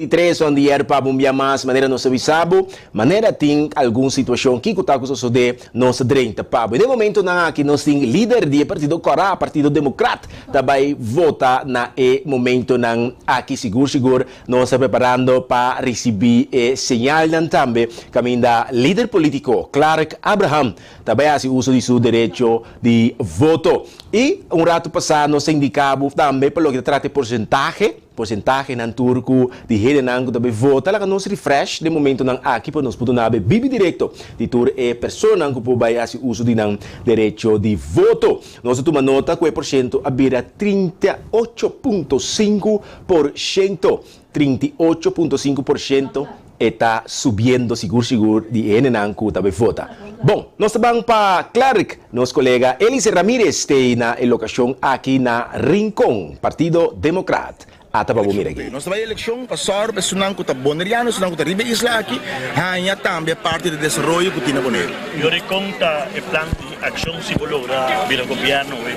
23 on the air pa bo un bia mas manera nos a bisa bo, manera tin algun situacion kico ta cu sosode nos ta drenta pa bo. E den momentonan aki nos tin lider di e partido Kora, Partido Democrat, ta bay vota na e momentonan aki. Sigur sigur nos ta preparando pa ricibi e señalnan tambe caminda lider politico Clark Abraham ta bay haci uso di su derecho di voto. Y un rato pasa nos a indica bo tambe pa loke ta trata e porcentahe. Porsentahenan tur ku di hendenan ku ta bai vota laga nos refresh den momentonan aki pa nos por duna be bibi direkto di tur e personanan ku por bai hasi uso di nan derecho di voto. Nos a tuma nota ku e porshento a bira 38.5%, 38.5%, E ta subiendo sigur sigur di e hendenan ku ta bai vota. Bon, nos ta ban pa Clark. Nos kolega Elise Ramirez stay na e lokashon aki na Rincon, Partido Democrat. Ata pa bo mira aki. Nos ta bai elekshon pa sòru pa esunnan ku ta boneriano, esunnan ku ta riba e isla aki, haña tambe parti di desaroyo ku tin na Boneiru. Yori, kon ta e plan di akshon si bo logra bira gobièrnu awe?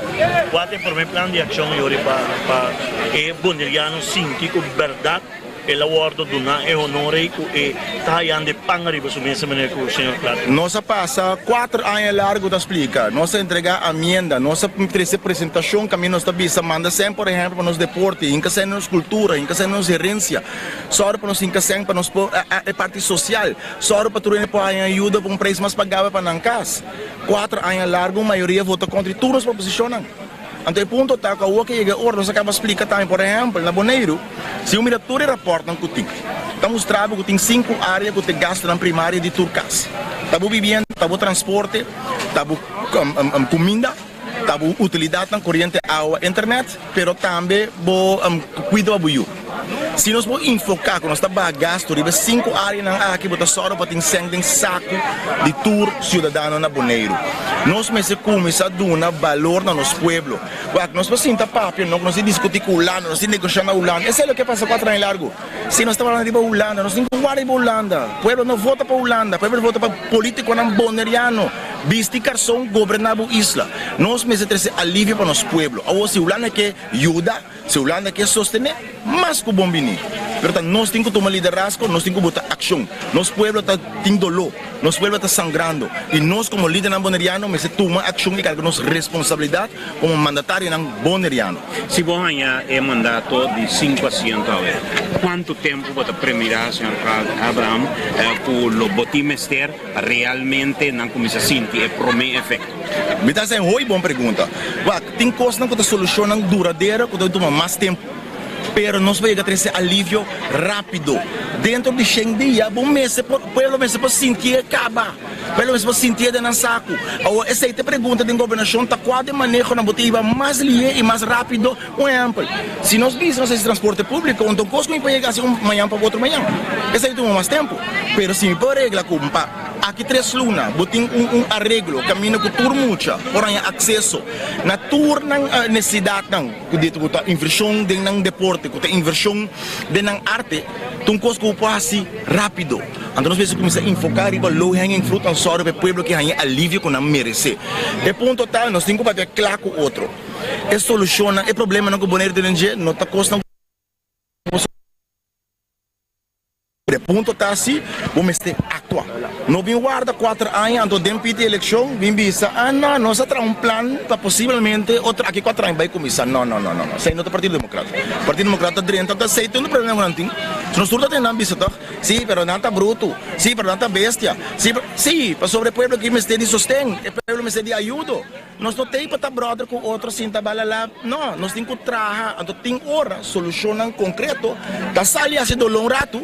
Kua ta e promé plan di akshon, Yori, pa pa e boneriano sinti ku bèrdat El a wordo duna e honor ei cu e ta hayando e pan ariba su mesa, manera cu señor Clark. Nos a pasa cuater aña largo ta splica, nos a entrega amienda, nos a trece presentacion caminda nos ta bisa manda cen por ehempel pa nos deporte, hinca cen den nos cultura, hinca cen den nos herencia, sòru pa nos hinca cen pa nos por e parti social, sòru pa tur hende por haya ayuda pa un prijs mas pagabel pa nan cas. Cuater aña largo mayoria vota contra di tur nos proposicionnan. Anto e punto ta ku awor ke yega e ora nos a kaba splika tambe, por ehèmpel na Boneiru, si bo mira tur e rapòrtnan ku tin, ta mustra bo ku tin sinku área ku ta e gastunan primario di tur kas, ta bo bibienda, ta bo transporte, ta bo kuminda, ta bo utilidatnan, koriente, awa, internet, pero tambe bo kuido pa bo yu. Si nos por enfoká ku nos ta baha gastu riba e sinku áreanan aki, bo ta sòru pa tin sèn den saku di tur siudadano na Boneiru. Nos mester kuminsá duna balor na nos pueblo. Wak, nos por sinta papia, no ku nos tin diskutí ku Hulanda, nos tin negoshá na Hulanda. Esei loke a pasa kuater aña largu. Si nos ta hablando riba Hulanda, nos tin ku wak riba Hulanda. Pueblo no vota pa Hulanda, pueblo ta vota pa polítikonan boneriano. Bisti karson, goberná bo isla. Nos mester trese alivio pa nos pueblo. Awor si Hulanda ke yuda. Si Hulanda ke sostené, mas ku bon bini. Pero ta nos tin ku tuma liderazgo, nos tin ku bota akshon. Nos pueblo ta tin doló, nos pueblo ta sangrando i nos komo lidernan boneriano mester tuma akshon i karga nos responsabilidat komo mandatarionan boneriano. Si bo haña e mandato di sinku asiento awe, kuantu tempu bo ta premirá, señor Abraham, ku lo bo tin mester pa realmente nan kuminsá sinti e promé efekto? Mi ta hasi un hopi bon pregunta. Wak. Tin kosnan ku ta solushonnan duradero ku ta tuma mas tempu, pero nos por yega trese alivio rápido. Dentro di shen dia bo mester por, pueblo mester por sintié kaba, pueblo mester por sintié den nan saku. Awor esei ta e pregunta den gobernashon, ta kua den manehonan bo ta hiba mas lihé i mas rápido? Un ehèmpel, si nos bisa nos hasi transporte públiko, un ta un kos ku mi por yega hasi un mañan pa otro mañan, esei ta tuma mas tempu. Pero si mi por regla ku pa aki tres luna bo tin un un areglo kaminda ku tur mucha por haña akseso na tur nan nesesidatnan ku di ku ta invershon den nan deporte, ku ta invershon den nan arte, ta un kos ku bo por hasi rápido. Anto nos mester kuminsá enfoká riba low hanging fruit an sòru pa e pueblo ke haña e alivio ku nan meresé. E punto ta, nos tin ku papia kla ku otro. E solushonnan, e problemanan ku Boneiru tin den dje no ta kosnan ku bo. E punto ta si bo mester aktua. No bin warda kuater aña anto den piti elekshon bin bisa, ah no, nos a traha un plan pa posiblemente otro aki kuater aña bai kuminsá. No, no, no, no, no. Esei no ta Partido Demokrat. Partido Demokrat ta drenta ta esei tur problema ku nan tin. Si nos tur ta tene nan bisa tòg, sí, pero nan ta brutu, sí, pero nan ta bestia, sí, pero, sí, pasobra e pueblo aki mester di sosten, e pueblo mester di ayudo. Nos no tei pa ta brother ku otro sinta balala, no, nos tin ku traha, anto tin ora solushonnan konkreto ta sali hasi doló un ratu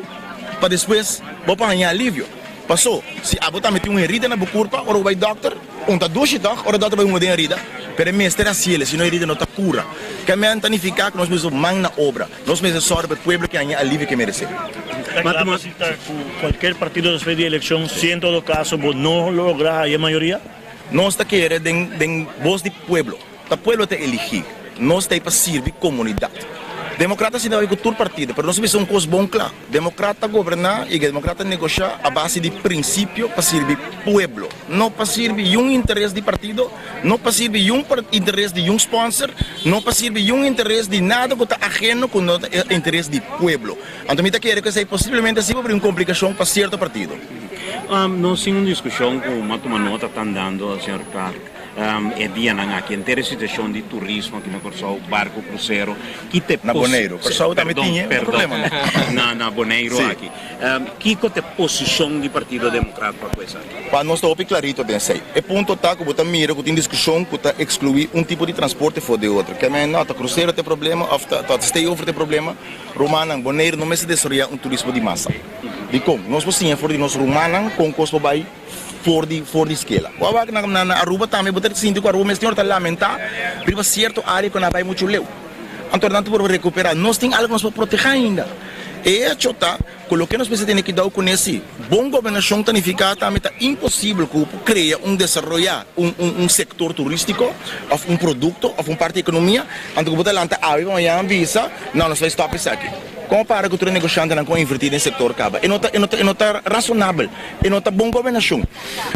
pa despues bo por haña alivio. Paso, si abo tambe tin un herida na bo kurpa, ora bo bai dòkter, un ta dushi tòg ora dòkter bai hunga den herida, pero e mester hasiel, si no herida no ta kura. Kèmen ta nifiká ku nos mester man na obra, nos mester sòru pa e pueblo ke haña alivio ke meresé. Ta kla pa si ta ku kualker partido despues di elekshon, si en todo kaso bo no logra haña mayoria? Nos ta kere den den bos di pueblo. Ta pueblo ta eligi. Nos ta ei pa sirbi komunidat. Demokrat ta sinta bai ku tur partido, pero nos a bisa un kos bon kla, Demokrat ta goberná i demokrat ta negoshá a base di prinsipio pa sirbi pueblo, no pa sirbi yun interes di partido, no pa sirbi yun interes di yun sponsor, no pa sirbi yun interes di nada ku ta aheno ku no ta interes di pueblo. Anto mi ta kere ku esei posiblemente si por bringa un komplikashon pa sierto partido. Nos tin un diskushon ku m'a tuma nota ta andando, señor Clark. E dianan aki henter e situashon di turismo aki na Kòrsou, barko krusero, ki ta e Na Boneiru. Kòrsou tambe tin e problema no? Na na Boneiru aki. Kiko ta e posishon di Partido Demokrat pa ku esaki? Pa nos ta hopi klarito den esei. E punto ta ku bo ta mira ku tin diskushon ku ta ekskluí un tipo di transporte for di otro. Ke men no, ta krusero ta e problema òf ta ta stay-over ta e problema? Rumannan, Boneiru no mester desaroyá un turismo di masa. Dikon? Nos por siña for di nos rumannan kon kos por bai. For di for di skela. Bo a wak na na Aruba tambe bo ta sinti ku Aruba mes tin ora ta lamentá riba sierto área ku nan a bai muchu leu. Anto nan ta por rekuperá. Nos tin algu ku nos por protehá ainda. E echo ta ku loke nos mester tene kidou kuné si bon gobernashon ta nifiká tambe ta imposibel ku bo por krea un desaroyá un un un sektor turístiko òf un produkto òf un parti di ekonomia anto ku bo ta lanta awe pa mañana bisa no nos bai stòp esaki. Kon para ku tur e negoshantenan ku a invertí den sektor kaba? E no ta e no ta e no ta rasonabel. E no ta bon gobernashon.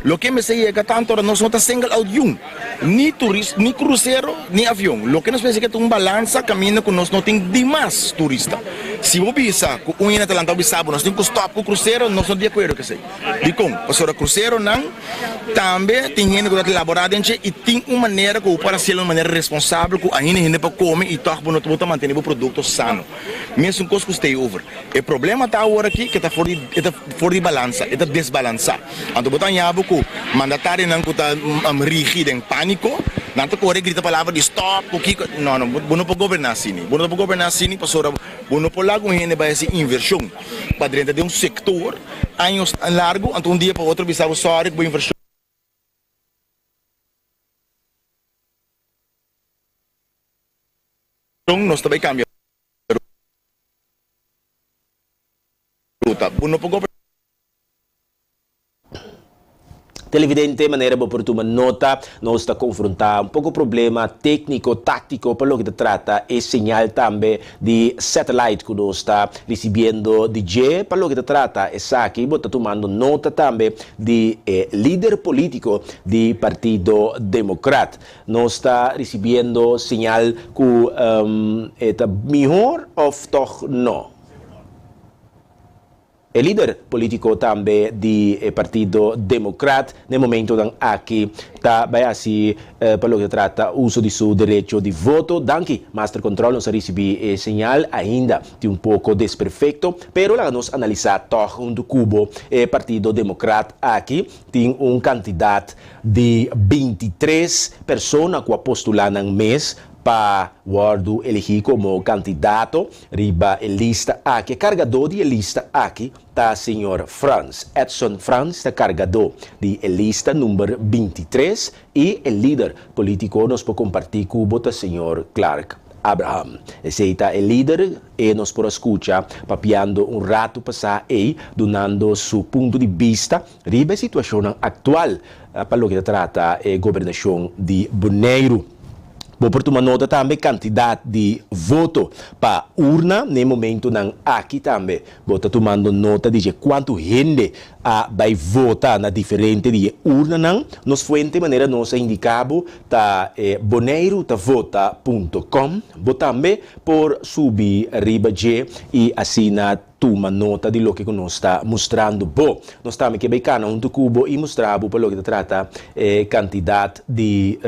Loke mester yega tantu ora nos no ta single out yun, ni turis, ni krusero, ni avion. Loke nos mester ke ta un balansa kaminda ku nos no tin dimas turista. Si bo bisa ku un hende ta lanta bo bisa bo nos tin ku stòp ku krusero, nos no di akuerdo ku esei. Dikon? Pasobra kruseronan tambe tin hende ku ta laborá den dje i tin un manera ku bo por hasiel un manera responsabel ku ainda hende por kome i tòg bo no bo ta mantene bo produkto sano. Mesun kos ku stay over. E problema ta awor aki ku e ta for di e ta for di balansa, e ta desbalansá. Anto bo ta haña bo ku mandatarionan ku ta rigi den pániko, nan ta kore grita palabra di stòp ku kiko. No, no, bo no por goberná asini. Bo no por goberná asini pasobra bo no por laga un hende bai hasi invershon pa drenta den un sektor años largu, anto un dia pa otro bisa bo sòri ku bo invershon. Nos ta bai kambia ruta. Bo no por goberná. Televidente, manera bo por tuma nota, nos ta konfrontá un poko problema tékniko, táktiko pa loke ta trata e señal tambe di satellite ku nos ta risibiendo di dje. Pa loke ta trata esaki, bo ta tumando nota tambe di e lider polítiko di Partido Demokrat. Nos ta ricibiendo señal cu e ta mihor of toch no? E lider politico tambe di e partido Democrat n'e momentonan aki ta bay haci pa loke ta trata uso di su derecho di voto. Danki Master Control nos a ricibi e señal ainda tin un poco desperfecto pero laga nos analisa toch hunto cu bo e partido Democrat aki tin un cantidad Di bintitres persona ku a postulá nan mes pa wòrdu eligí komo kandidato riba e lista aki, e kargadó di e lista aki ta señor Frans. Edson Frans ta kargadó di e lista number bintitres i e lider polítiko nos por kompartí ku bo ta señor Clark Abraham. Esei ta e lider e nos por a skucha papiando un ratu pasá ei dunando su punto di bista Riba e situashonnan aktual pa loke ta trata e gobernashon di Boneiru. Bo por tuma nota tambe kantidat di voto pa urna na e momentunan aki tambe. Bo ta tumando nota di dje kuantu hende a bai vota na diferente di e urnanan. Nos fuente manera nos a indiká bo ta e boneirutavota punto com. Bo tambe por subi riba dje i asina Tuma nota di loke ku nos ta mustrando bo. Nos tambe ke bai kana huntu ku bo i mustra bo pa loke ta trata e kantidat di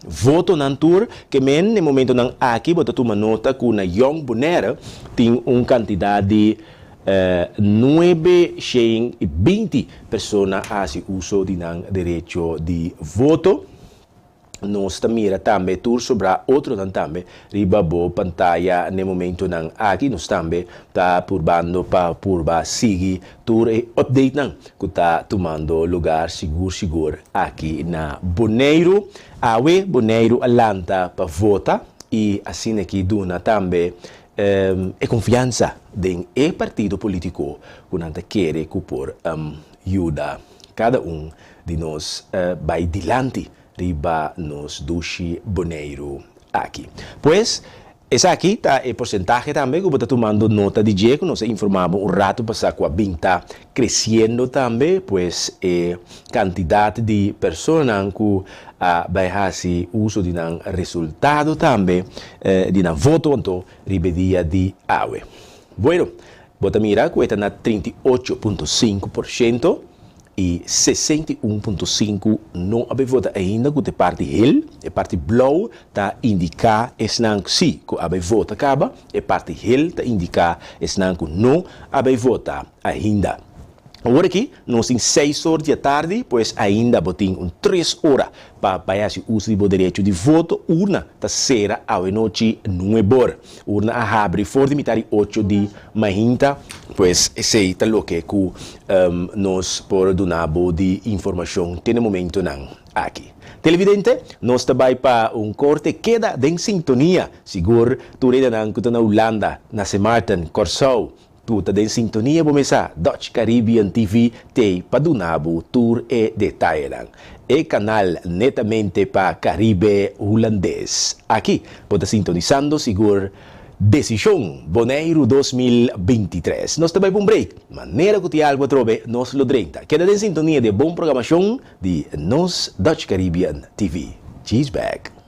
votonan tur. Ke men e momentonan aki bo ta tuma nota ku na Jong Bonaire tin un kantidat di nuebe shen i binti persona a hasi uso di nan derecho di voto. Nos ta mira tambe tur sobrá otronan tambe riba bo pantaya n'e momentonan aki. Nos tambe ta purbando pa purba sigui tur e updatenan ku ta tumando lugar sigur sigur aki na Boneiru. Awe Boneiru a lanta pa vota i asina ki duna tambe e konfiansa den e partido politiko ku nan ta kere ku por yuda kada un di nos bai dilanti riba nos dushi Boneiru aki. Pues, Esaki ta e porsentahe tambe ku bo ta tumando nota di dje ku nos a informá bo un ratu pasá ku a bin ta kresiendo tambe, pues e kantidat di personanan ku a bai hasi uso di nan resultado tambe di nan voto anto riba e dia di awe. Bueno, bo ta mira ku e ta na 38.5%. I 61.5 no a bay vota ainda ku ta e parti hel, e parti blou ta indiká esnan si ku a bay vota kaba, e parti hel ta indiká esnan ku no a bay vota ainda. Awor aki nos tin seis or di atardi, pues ainda bo tin un tres ora pa bay hasi uso di bo derecho di voto. Urna ta sera awenochi nuebor. Urna a habri for di mitar di ocho di mainta. Pues esey ta loke cu nos por duna bo di informacion te na momentonan aki. Televidente, nos ta bay pa un corte. Keda den sintonia. Sigur tur edanan cu ta na Hulanda, na Sint Maarten, Corsou, Tur ta den sintonia bo mesa Dutch Caribbean TV t'ei pa duna bo tur e detayenan. E kanal netamente pa Caribe Hulandes. Aki bo ta sintonisando sigur Desishon Boneiru 2023. Nos ta bai pa un break. Manera ku tin algu atrobe nos lo drenta. Keda den sintonia di e bon programashon di nos Dutch Caribbean TV. Cheese back.